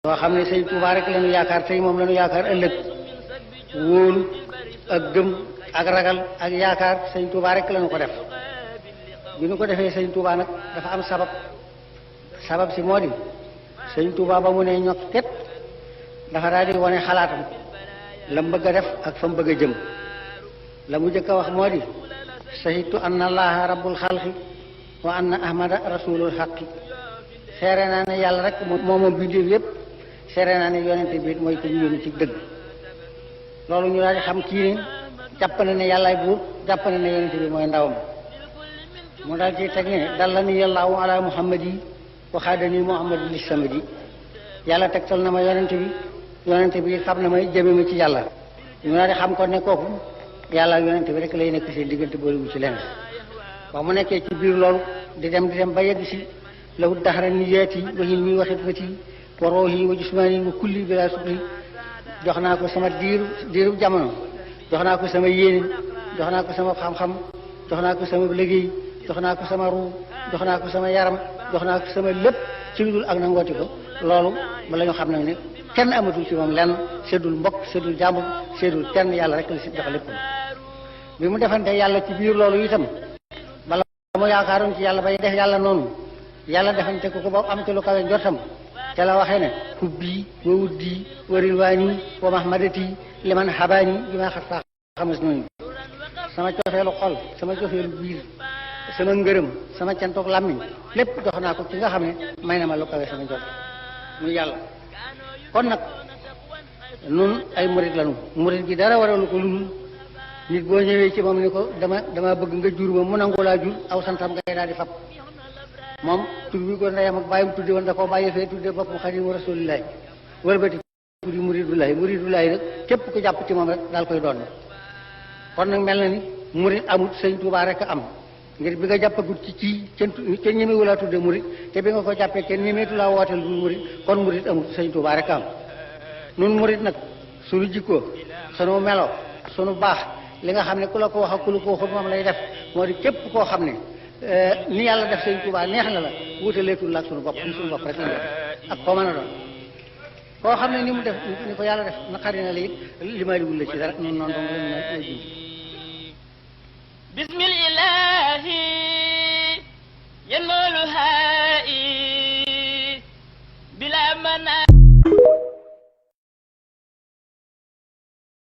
yoo xam ne sëñ Tuubaa rek lañu yaakaar tey moom lañu yaakaar ëllëg wóolu ak gëm ak ragal ak yaakaar sëñ Tuubaa rek lañu ko def bi ñu ko defee sëñ Tuubaa nag dafa am sabab si moo di sëñ Tuubaa ba mu ne ñokket dafa daal di wane xalaatam la mu bëgg a def ak fa mu bëgg a jëm la mu jëkk a wax moo di shahidtu anna allaha rabbul xalqi wa anna ahmada rasulul xaqi seere naa ne yàlla rek moom bindéef yépp seere naa ne yonente bi mooy ko ñu yónni ci dëgg loolu ñu daal di xam kii ne jàpp na ne yàllaay buur jàpp na ne yonente bi mooy ndawam mu daal ci teg ne dalla ni yàllaahu ala muhammadi wa xaadani muhammadi li samadi yàlla tegtal na ma yonente bi xam na may jëme ma ci yàlla ñu daal di xam ko ne kooku yàlla yonente bi rek lay nekk seen diggante boolewul ci leneen wax mu nekkee ci biir loolu di dem ba yegg si lahu daxara niyaati wa hilmi wa xidmati wa roohi wa jismaani wa kulli bila sukri jox naa ko sama diiru jamono jox naa ko sama yéene jox naa ko sama xam-xam jox naa ko sama liggéey jox naa ko sama ruu jox naa ko sama yaram jox naa ko sama lépp ci lu dul ak na ngooti ko loolu ba la ñu xam nag ne kenn amatul ci moom lenn seddul mbokk seddul jàmbur seddul kenn yàlla rek la si jox lépp bi mu defante yàlla ci biir loolu itam bala mu yaakaaroon ci yàlla bay def yàlla noonu yàlla defante ko ba am ci lu kawe njortam ca la waxee ne hubbi wa wuddi wa rilwaani wa mahmadati liman habaani bi ma xat faa xamas noonu sama cofeelu xol sama cofeelu biir sama ngërëm sama cantoog làmmiñ lépp jox naa ko ci nga xam ne may na ma lu kawe sama njort muy yàlla kon nag nun ay murit lañu murit gi dara waralu ko ludul nit boo ñëwee ci moom ni ko dama bëgg nga jur ma mu nangu laa jur aw santam ngay daal di fab moom tur bi ko ndeyam ak bàyyam tudde woon da koo bàyyi fee tudde boppam xadimu rasulillahi wëlbati tuddi muridulahi nag képp ku jàpp ci moom rek daal koy doon kon nag mel na ni murit amut sëñ Tuubaa rek a am ngir bi nga jàppagut ci kenn ñemewu laa tudde murit te bi nga ko jàppee kenn ñemeetu laa wooteel bu murit kon murit amut sëñ Tuubaa rek a am nun murit nag sunu jikkoo sunu melo sunu baax li nga xam ne ku la ko wax ak ku la ko waxut moom lay def moo di képp koo xam ne ni yàlla def sëñ Tuubaa neex na la wutaleetul la ak sunu bopp sunu bopp rek ak koo mën a doon koo xam ne ni mu def ni ko yàlla def naqari na la it limaaliwul la ci dara noonu dong la ñu